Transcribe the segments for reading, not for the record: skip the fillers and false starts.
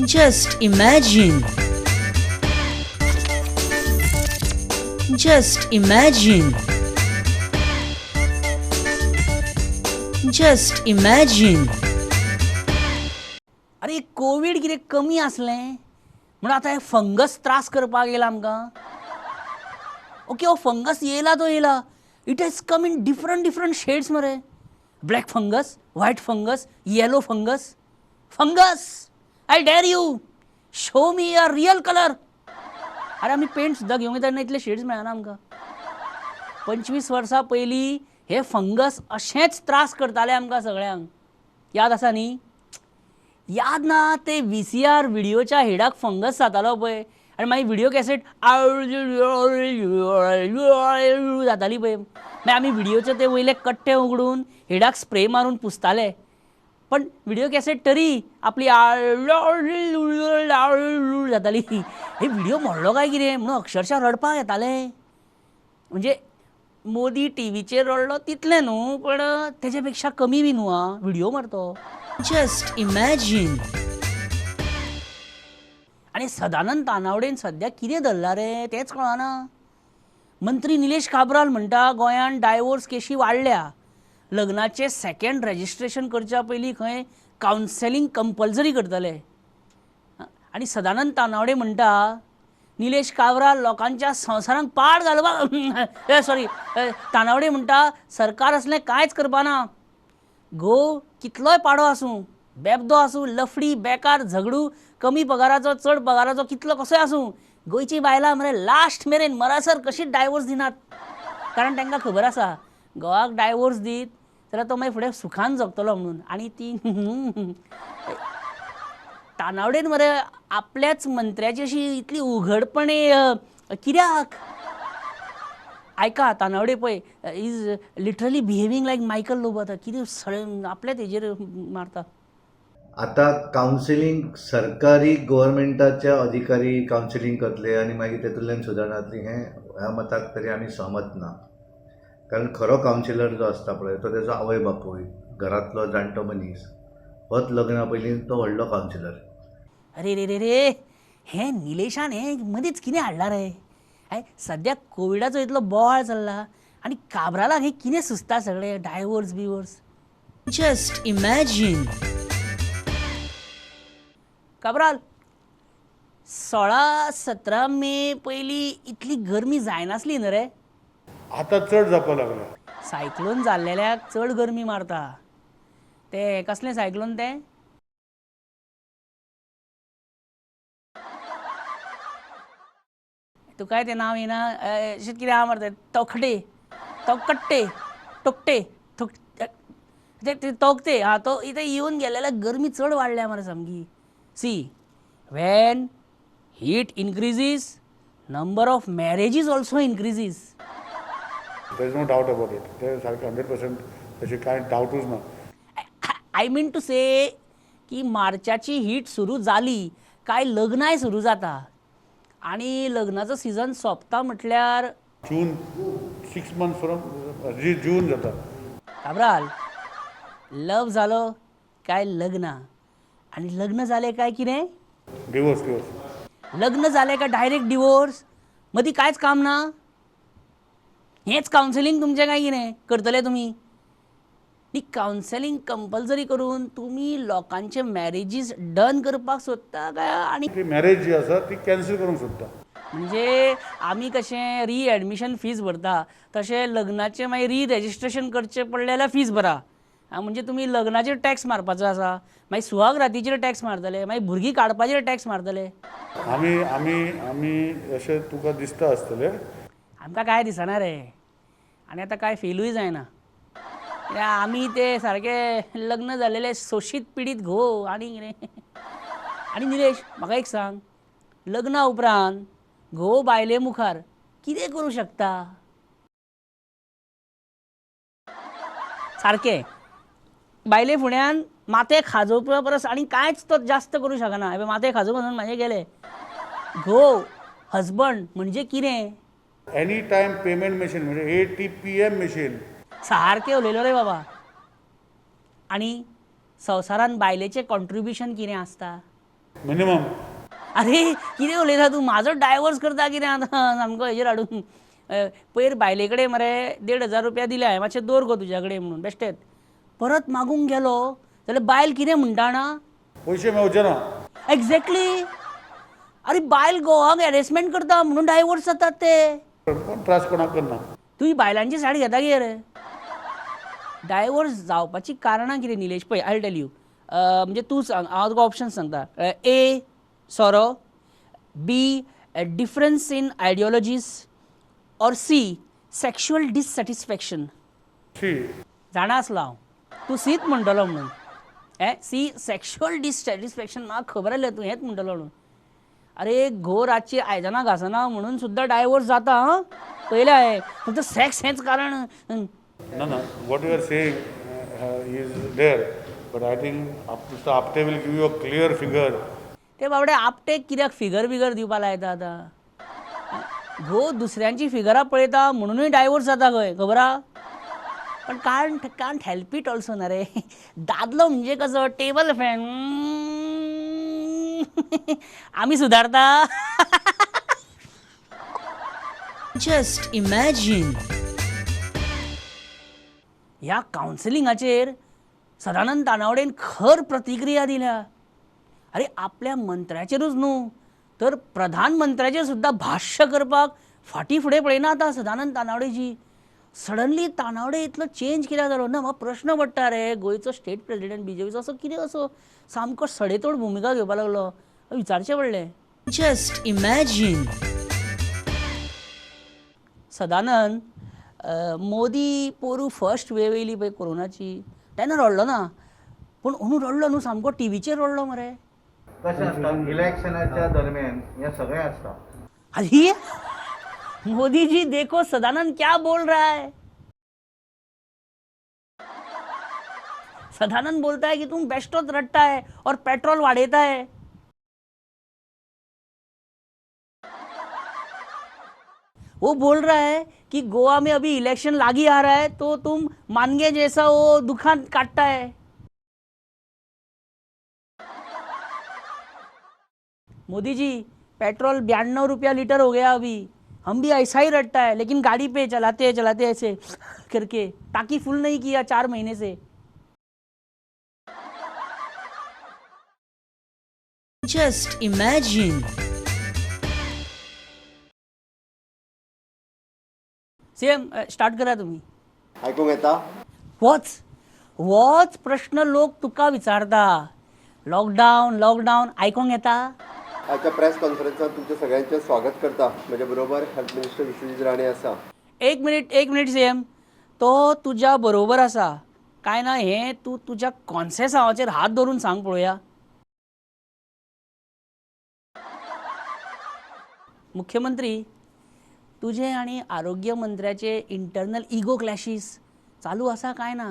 Just imagine. Just imagine. Just imagine. अरे Covid कितें कमी आसलें म्हणून आतां हे फंगस त्रास करपाक येयला आमकां. ओके, हो फंगस येयला तो येयला, it has come in different different shades मरे. Black fungus, white fungus, yellow fungus. Fungus, I dare you, show me your real colour. अरे आमी पेंट सुद्दां घेवंक येता तेन्ना इतले शेड्स मेळना आमकां. 25 वर्सां पयलीं हे फंगस अशेंच त्रास करताले आमकां सगळ्यांक, याद आसा न्ही? याद ना ते VCR व्हिडियोच्या हेडाक फंगस जातालो पळय, आनी मागीर व्हिडियो कॅसेट जाताली पळय. मागीर आमी व्हिडियोचे ते वयले कट्टे उगडून हेडाक स्प्रे मारून पुसताले, पण व्हिडियो कॅसेट तरी आपली जाताली. हे व्हिडियो मोडलो काय कितें म्हणून अक्षरशः रडपाक येताले. म्हणजे मोदी टीव्हीचेर रडलो तितलें न्हू, पण तेजे पेक्षा कमी बी न्हू. आं, व्हिडियो मारतो. Just imagine. आनी सदानंद तानावडेन सद्या कितें धरला रे तेंच कळना. मंत्री निलेश काब्राल म्हणटा गोंयांत डायवोर्स केशी वाडल्या, लग्नाचें सेकेंड रजिस्ट्रेशन करच्या पयलीं खंय कावन्सिलींग कंपल्सरी करतले. आनी सदानंद तानावडे म्हणटा निलेश काब्राल लोकांच्या संवसारांक पाड घालपाक, सॉरी, तानावडे म्हणटा सरकार असलें कांयच करपाना. घोव कितलोय पाडो आसूं, बेबदो आसूं, लफडी, बेकार, झगडू, कमी पगाराचो, चड पगाराचो, कितलो कसोय आसूं, गोंयची बायलां मरे लास्ट मेरेन मरासर कशीच डायवोर्स दिनात. कारण तांकां खबर आसा घोवाक डायवोर्स दीत जाल्यार तो मागीर फुडें सुखान जगतलो म्हणून. आनी ती तानावडेन मरे आपल्याच मंत्र्याची अशी इतली उघडपणे कित्याक? आयका तानावडे पळय is literally behaving like Michael Lobo. आतां कितें सगळें आपल्याच हेजेर मारता. आतां कावन्सिलींग सरकारी गव्हर्मेंटाचे अधिकारी कावन्सिलींग करतले आनी मागीर तेतूंतल्यान सुदारणा जातली हें ह्या मताक तरी आमी सहमत ना. कारण खरो कावन्सिलर जो आसता पळय तो तेजो आवय बापूय, घरांतलो जाणटो मनीस, होच लग्ना पयलीं तो व्हडलो कावन्सिलर. अरे रे रे रे, हें निलेशान हें मदींच कितें हाडलां रे? सद्या कोविडाचो इतलो बोवाळ चल्ला आनी काब्रालाक हें कितें सुचता सगळें डायवोर्स बिवोर्स. Just imagine. Cabral, 16-17 मे पयलीं इतली गरमी जायनासली न्हू रे? आतां चड जावपाक लागल्या. सायक्लोन जाल्लेल्याक चड गरमी मारता. ते कसलें सायक्लोन तें? तुकाय तें नांव येना? अशें कितें आहा मरे तें, तोखटे, तोकट्टे, टोकटे, ते तोकते. आं, तो इतें येवन गेलेल्याक गरमी चड वाडल्या मरे सामकी. See, when heat increases, number of marriages also increases. There is no doubt about it. ते सारकें 100% तशें कांय डावटूच ना. I mean to से की मार्चाची हीट सुरू जाली काय लग्नाय सुरू जाता आनी लग्नाचो सिजन सोंपता म्हटल्यार जून, 6 मंथ्स फ्रॉम जून जाता. काब्राल, लव जालो काय लग्न, आनी लग्न जालें काय कितें? डिवोर्स. डिवोर्स. लग्न जालें काय डायरेक्ट डिवोर्स, मदीं कांयच काम ना. हेंच कावन्सिलींग तुमचें काय कितें करतले तुमी? न्ही, कावन्सिलींग कंपल्सरी करून तुमी लोकांचे मॅरेजीस डन करपाक सोदता काय? आनी ती मॅरेज जी आसा ती कॅन्सल करूंक सोदता. म्हणजे आमी कशें रिएडमिशन फीज भरता तशें लग्नाचें मागीर रिरजिस्ट्रेशन करचें पडलें जाल्यार फीज भरा. म्हणजे तुमी लग्नाचेर टॅक्स मारपाचो आसा, मागीर सुहाग रातीचेर टॅक्स मारतले, मागीर भुरगीं काडपाचेर टॅक्स मारतले. आमी आमी आमी अशें तुका दिसता आसतलें. आमकां कांय दिसना रे, आनी आतां कांय फेलूय जायना. कित्याक आमी ते सारके लग्न जालेले सोशीत पिडीत घोव. आनी कितें? आनी निलेश, म्हाका एक सांग, लग्ना उपरांत घोव बायले मुखार कितें करूं शकता? सारकें बायले फुड्यान माथें खाजोवपा परस आनी कांयच तो जास्त करूं शकना. माथें खाजोवप म्हणून म्हाजें गेलें. घोव, हजबंड म्हणजे कितें? एनी टायम पेमेंट मशीन म्हणजे ATPM machine. सारकें उलयलो रे बाबा. आनी संवसारान बायलेचें कॉन्ट्रिब्युशन कितें आसता? मिनिमम. अरे, कितें उलयता तूं? म्हाजो डायवोर्स करता कितें आतां सामको हेजेर हाडून? पयर बायले कडेन मरे 1500 रुपया दिले हांवें, मातशें दवर गो तुज्या कडेन म्हणून. बेश्टेच परत मागूंक गेलो जाल्यार बायल कितें म्हणटा जाणा? पयशे मेवचे ना. एग्जॅक्टली. अरे, बायल घोवाक हॅरेसमेंट करता म्हणून डायवोर्स जातात ते. कोण त्रास कोणाक करना. तुवें बायलांची सायड घेता कितें रे? डायवोर्स जावपाची कारणां कितें, निलेश? पळय, I tell you, म्हणजे तूं सांग, हांव तुका ऑप्शन सांगता. ए, सोरो, बी, difference in ideologies, or C, sexual dissatisfaction. C. जाणा आसलो हांव तूं सीच म्हणटलो म्हणून. हे सी, सेक्शुअल डिससॅटिस्फॅक्शन. म्हाका खबर आसलें तूं हेंच म्हणटलो म्हणून. अरे, घोव रातची आयदनां घासना म्हणून सुद्दां डायवोर्स जाता. आं, पयलें हांवें फक्त सेक्स हेंच कारण ना ना, what you are saying is there, but I think Mister Apte will give you a clear figure. ते बाबडे आपटेक कित्याक फिगर बिगर दिवपा लायता आतां? घोव दुसऱ्यांची फिगरां पळयता म्हणुनूय डायवोर्स जाता खंय, खबर आहा? पण कांट हेल्प it also ना रे. दादलो म्हणजे कसो टेबल फॅन. आमी सुदारता. Just imagine. ह्या कावन्सिलिंगाचेर सदानंद तानावडेन खर प्रतिक्रिया दिल्या. अरे, आपल्या मंत्र्याचेरूच न्हू तर प्रधानमंत्र्याचेर सुद्दां भाश्य करपाक फाटीं फुडें पळयना आतां सदानंद तानावडेजी. सडनली तानावडे इतलो चेंज कित्याक जालो ना? म्हाका प्रश्न पडटा रे, गोंयचो स्टेट प्रेसिडेंट बीजेपीचो असो कितें असो सामको सडेतोड भुमिका घेवपाक लागलो? विचारचें पडलें. Just imagine. Sadanand, Modi पोरू फर्स्ट वेव येयली पळय कोरोनाची तेन्ना रडलो ना, पूण अंदू रडलो न्हू, सामको टिवीचेर रडलो मरे. कशें आसता, इलेक्शनाच्या दरम्यान हें सगळें आसता. अरे मोदी जी, देखो सदानंद क्या बोल रहा है. सदानंद बोलता है कि तुम बेस्टोच रडता है और पेट्रोल वाढेता है. वो बोल रहा है कि गोवा में अभी इलेक्शन लागी आ रहा है तो तुम मानगे जैसा वो दुकान काटता है. मोदी जी, पेट्रोल 92 रुपया लीटर हो गया अभी. हम भी ऐसा ही रटता है, लेकिन गाड़ी पे चलाते चलाते ऐसे करके. टाकी फुल नहीं किया 4 महीने से. Just imagine. CM, start करा तुम्ही. आयकूंक येता? होच होच प्रश्न लोक तुका विचारता. लॉकडावन, लॉकडावन, आयकोंक येता? आजच्या प्रेस कॉन्फरन्सात तुमचे सगळ्यांचे स्वागत करता. म्हज्या बरोबर हेल्थ मिनिस्टर विश्वजीत राणे आसा. एक मिनिट, एक मिनिट सीएम. तो तुज्या बरोबर आसा काय ना हें तूं तुज्या कॉन्सेसांवाचेर हात धरून सांग पळोवया. मुख्यमंत्री, तुजें आनी आरोग्य मंत्र्याचे इंटरनल इगो क्लॅशीस चालू आसा काय ना?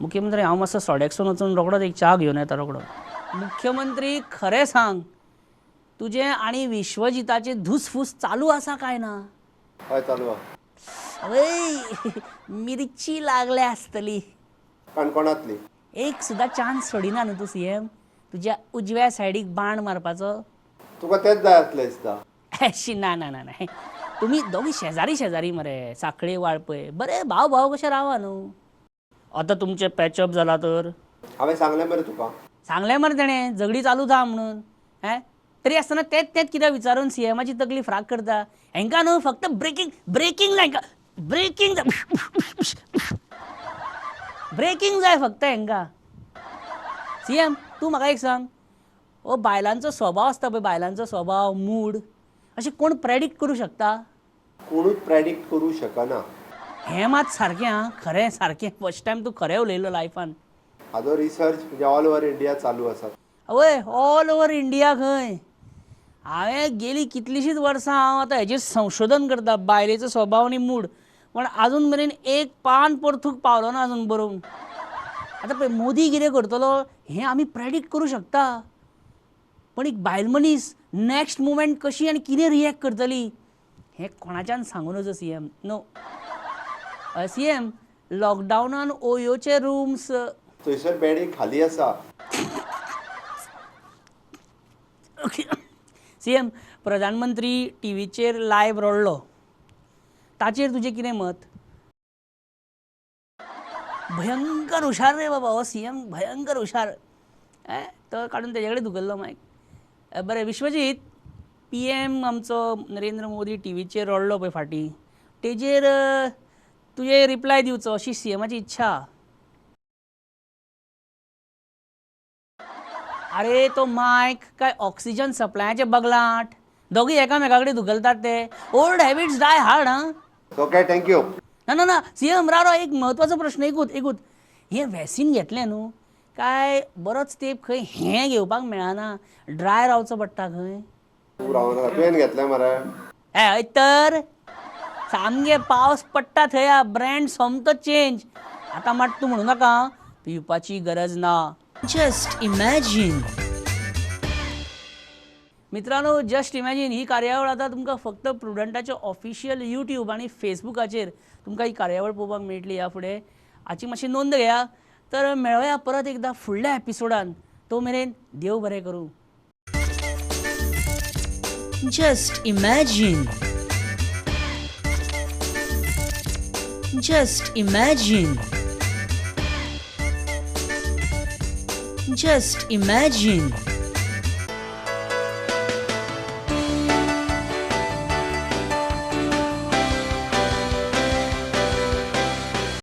मुख्यमंत्री, हांव मातसो सोडेक्सून वचून रोखडोच एक च्या घेवन येता रोखडो. मुख्यमंत्री, खरें सांग, तुजें आनी विश्वजिताचें धुसफूस चालू आसा काय ना? हय, चालू आहा. आवय, मिरची लागल्या आसतली. काणकोणांतली. एक सुद्दां चान्स सोडिना न्हू तूं सीएम, तुज्या उजव्या सायडीक बाण मारपाचो. तुका तेच जाय आसलें दिसता. शी, ना ना ना ना. तुमी दोगी शेजारी शेजारी मरे, साखळे वाळपय. बरे भाव भाव कशे रावा न्हू. आतां तुमचें पॅचअप जाला तर? हांवें सांगलें मरे तुका. सांगलें मरे तेणें, झगडी चालूच आहा म्हणून. हें तरी आसतना तेंच तेंच कित्याक विचारून सीएमाची तकली फ्राक करता? हेंकां न्हू फक्त ब्रेकींग, ब्रेकींग जाय हेंकां. ब्रेकींग जाय, ब्रेकींग जाय फक्त हेंकां. सीएम, तूं म्हाका एक सांग, हो बायलांचो स्वभाव आसता पळय, बायलांचो स्वभाव, मूड, अशें कोण प्रेडिक्ट करूं शकता? कोणूच प्रेडिक्ट करूं शकना. हें मात सारकें आं, खरें सारकें. फर्स्ट टायम तूं खरें उलयलो लायफान. हाजो रिसर्च म्हणजे ऑल ओवर इंडिया चालू आसा. आवय, ऑल ओवर इंडिया खंय? हांवें गेली कितलींशींच वर्सां हांव आतां हेजेर संशोधन करता, बायलेचो स्वभाव आनी मूड, पण आजून मेरेन एक पान परतूंक पावलो ना अजून बरोवन. आतां पळय, मोदी कितें करतलो हें आमी प्रेडिक्ट करूं शकता, पण एक बायल मनीस नॅक्स्ट मुमेंट कशी आनी कितें रिएक्ट करतली हें कोणाच्यान सांगू नजो. सीएम, नो सीएम, लॉकडावनान ओयोचे रुम्स थंयसर बेडी खाली आसा. ओके सीएम, प्रधानमंत्री टीव्हीचेर लायव्ह रडलो, ताचेर तुजें कितें मत? भयंकर हुशार रे बाबा हो सीएम, भयंकर हुशार. तो काडून तेजे कडेन धुकल्लो मायक. बरें विश्वजीत, पीएम आमचो नरेंद्र मोदी टीव्हीचेर रडलो पळय फाटीं, तेजेर तुजें रिप्लाय दिवचो अशी सीएमाची इच्छा. अरे तो मायक काय ऑक्सिजन सप्लायाचे बगलाट, दोगूय एकामेका कडेन धुकलतात ते. Old habits die hard. आं, ओके, thank you. ना ना ना सीएम, राव राव, एक म्हत्वाचो प्रश्न. एकूच एकूच, हें वॅक्सिन घेतलें न्हू काय बरोच तेंप खंय हें घेवपाक मेळना, ड्राय रावचो पडटा खंय. तूं रावना, तुवें घेतलें मरे. हय तर सामके पावस पडटा थंय, ब्रँड सोमतो चेंज. आतां मात तूं म्हणू नाका पिवपाची गरज ना. Just imagine. मित्रांनो, जस्ट इमॅजीन ही कार्यावळ आतां तुमकां फक्त प्रुडंटाच्या ऑफिशियल यूट्यूब आनी फेसबुकाचेर तुमकां ही कार्यावळ पळोवपाक मेळटली ह्या फुडें. हाची मातशी नोंद घेया. तर मेळोया परत एकदां फुडल्या एपिसोडान, तो मेरेन देव बरें करूं. Just imagine. Just imagine. Just imagine.